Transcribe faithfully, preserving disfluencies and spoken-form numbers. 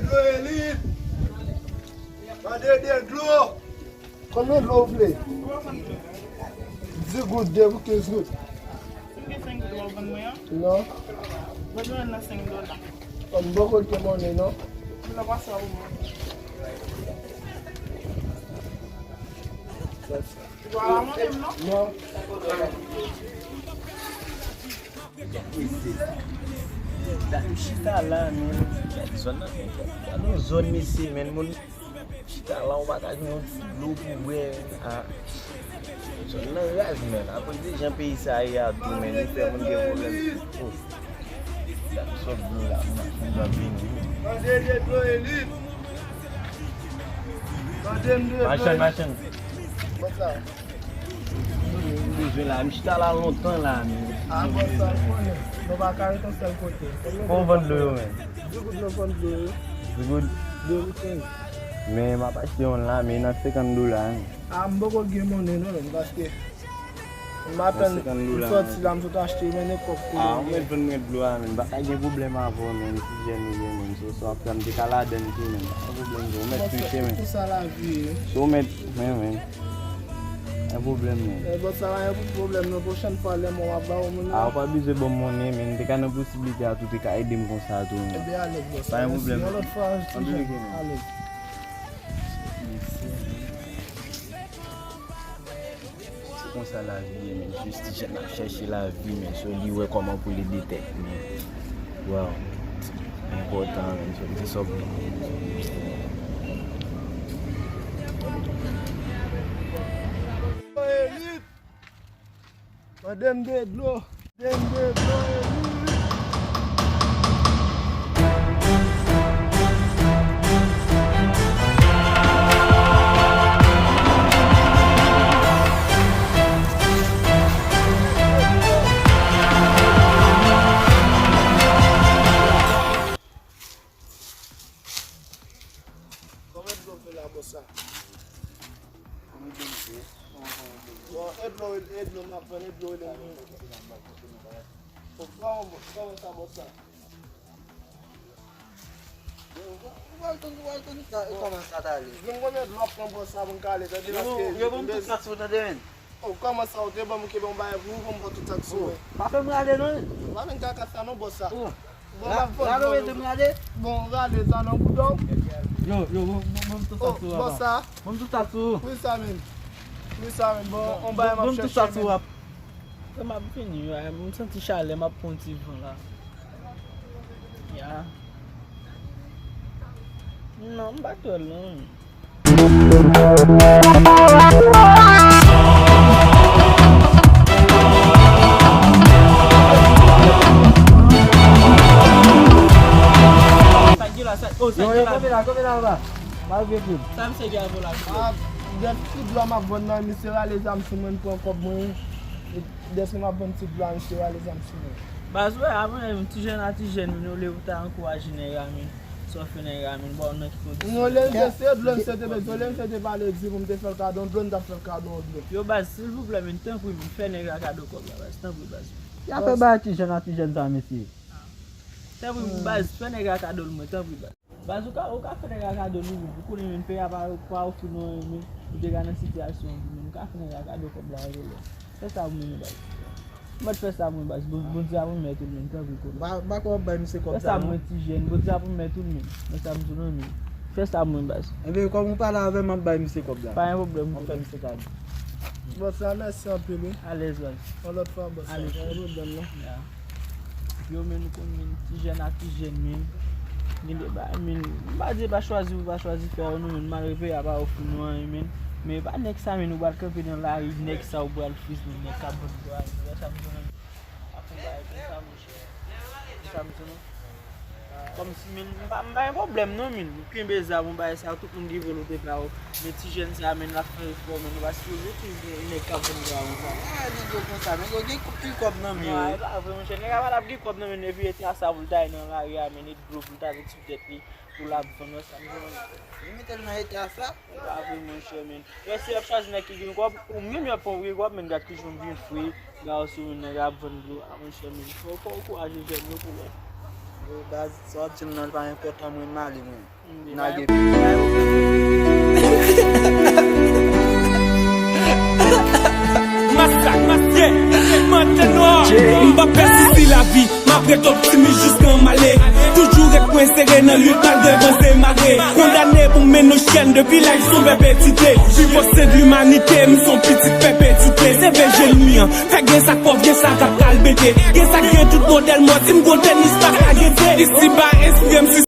Dlo elit. Mande de dlo. Konbyen dlo w vle? Dis goud, de pou kenz goud. Si m gen senk dola, w vann mwen an? Non. Mwen jwenn nan senk dola. M poko gen monnen, non. M nan pase a pou mwen. Ou pa la monnen m, non? Non. Gade, m chita la, men. Gade zòn nan, men. Gade yon zòn, mesye, men, moun chita la, ou pa ka gen yon ti dlo pou bwè. Ah. Zòn nan raz, men. Akoz de jan peyi sa ye a tou, men, li fè moun gen pwoblèm. Oh. Gade sòt dlo la, m ap vini. Mande de dlo elit. Mande m de dlo elit. Machann, machann. What's up? M bezwen la, m chita la lontan la, men. Ah, bòs sa, m konnen. Nou pa ka ret yon sèl kote. Kòman w vann dlo yo, men? Di goud nou vann dlo yo. Di goud? De pou kenz. Men m ap achte yon la, men nan senkant dola, men. Ah, m poko gen monnen non, men, paske m atann m sòti la, m sot achte, men, kòb kote. Ah, ou mèt vann mwen dlo a, men. M pa ka gen pwoblèm avè w, men. M ti jèn ou ye, men. So, sa w ap fè, m te ka ladann tou, men. Pa gen pwoblèm, non. Ou mèt touche, men. Pou sa lavi ye. So, ou mèt, men, men. Pa gen pwoblèm, men. Eh, bòs, sa pa gen pwoblèm, non. Pwochèn fwa, lè mwen w ap ba w moun nan. Ah, ou pa bezwen ban m monnen, men. M te ka nan posiblite a tou, te ka ede m konsa tou, men. Ebyen, alèz, bòs. Pa gen pwoblèm. Mèsi. Yon lòt fwa, ti jèn. Alèz. Se konsa lavi ye, men. Jis ti jèn ap chèche lavi, men. So, li wè kòman pou l ede tèt li. Wow. Enpòtan, men. So, se sa w Elit! Mande m de dlo. Mande m de dlo, Elit! Kòman dlo fè la, bòs sa? Bon, e dlo, e dlo m ap vann, e dlo rele m. Bon, kòman, kòman sa, bòs sa? Ou pral tann, ou pral tann sa, e kòman sa t ale? Di m konbyen dlo w ap pran, bòs sa, pou m ka ale, tande, paske yo ban m tout sa sou, tande, men. Oh, kòman sa, ou te ban m, ou te ban m bagay pou ou, ban m pran tout sa k sou mwen. Pa fè m rale non, men. Pa vin kaka sa non, bòs sa. Bon, m ap vann. Rale, ou rete m rale? Bon, rale sa nan bouda w. Yo, yo, bon, bon, bon, tout sa sou, bòs sa. Bon, tout sa sou. Wi, sa menm. Wi, sa menm. Bon, on bagay m ap chèche menm. Frè, m ap vini, m santi chalè, m ap pran ti van la. Ya. Non, m pa t wè l non. Sa k gen la, sa, oh, sa k gen la. Yo, yo, kanpe la, kanpe la, anba. Malgre tout. Sa misye gen avè w la? Ah, gen ti dlo m ap vann nan, misye rale zam sou mwen, m pran kòb mwen. E dèske m ap vann ti dlo a, misye rale zam sou mwen. Baz, wè, avan, ti jèn a ti jèn, men, olye ou ta ankouraje nèg la, men. Sa w fè nèg la, men, ba w nan ki kondisyon. Non, lè misye se dlo, misye te bezwen, lè misye te pale di pou m te fè l kado yon dlo, m t ap fè l kado yon dlo. Yo, baz, silvouplè, men, tanpri, men, fè nèg la kado kòb la, baz, tanpri, baz. Y a fè bay ti jèn a ti jèn sa, mesye. Tanpri, baz, fè nèg la kado l mwen, tanpri, baz. Baz, ou ka, ou ka fè nèg la kado li, men, ou konnen, men, peyi a pa, pa ofri nou anyen, men, ou te ka nan sitiyasyon an tou, men, ou ka fè nèg la kado kòb la, rele. Fè sa pou mwen, baz. Ou mèt fè sa pou mwen, baz. Bon, Bondye ap remèt ou l, men, tanpri, konnen. Ba, ba kòb, bay misye kòb sa, non. Fè sa pou mwen, ti jèn. Bondye ap remèt ou l, men. Mwen sa m di w, men. Fè sa pou mwen, baz. Enben, kòm ou pale avè m, m ap bay misye kòb la. Pa gen pwoblèm. M ap fè misye kado. Bòs la, mèsi anpil, wi. Alèz, baz. Yon lòt fwa, bòs la. Alèz. Pa gen pwoblèm, non. Ya. Yo, men, nou konn, men, ti jèn ak ti jèn, men. Gen de bagay, men, m pa di pa chwazi, ou pa chwazi fè yo, non, men, malgre peyi a pa ofri nou anyen, men. Men pa nèg sa, men, ou pral kanpe nan lari, nèg sa ou pral friz, men, nèg k ap vann dlo a, men, wè sa m di w, men. Ap fè bagay konsa, monchè. Wè sa m di w, non. Kòmsi, men, m pa, m pa gen pwoblèm, non, men. Ou kenbe zam, ou bagay sa, tout moun gen vòlonte pa yo. Men ti jèn sa, men, l ap fè efò, men, nou pa sipoze touye nèg k ap vann dlo a konsa. Ah, nèg yo konsa, nèg yo gen anpil kòb nan men yo. Non, e pa vre, monchè. Nèg la pa t ap gen kòb nan men l, epi eta sa pou l ta ye nan lari a, men, e dlo pou l ta met sou tèt li, pou l ap vann, wè sa m di w. Li mete l nan eta sa? E pa vre, monchè, men. Wè, si y ap chwazi nèg ki gen kòb, ou menm y ap pran vre kòb, men, gad ki jan w byen fre, gad w sou moun nan k ap vann dlo a, monchè, men. Fò, fò w ankouraje jèn yo pou wè. Baz, sa w ap di m nan, li pa enpòtan, mwen m ale, mwen. Nage. Masak, masak, mantè nwa. M pa pè sousi lavi, m ap ret optimis jiska m ale. Toujou ret kwen sere nan lit malgre van se mare. Kondane pou mennen chèn depi laj sou pèpetite. Pi pòs se de limanite, m son pitit pèpetite. Se ve jeni an, fè gen sa k pòv, gen sa k ap kalbete. Gen sa k gen tout modèl mò, si m gon tènis pa ka gete. Isi ba enspire m si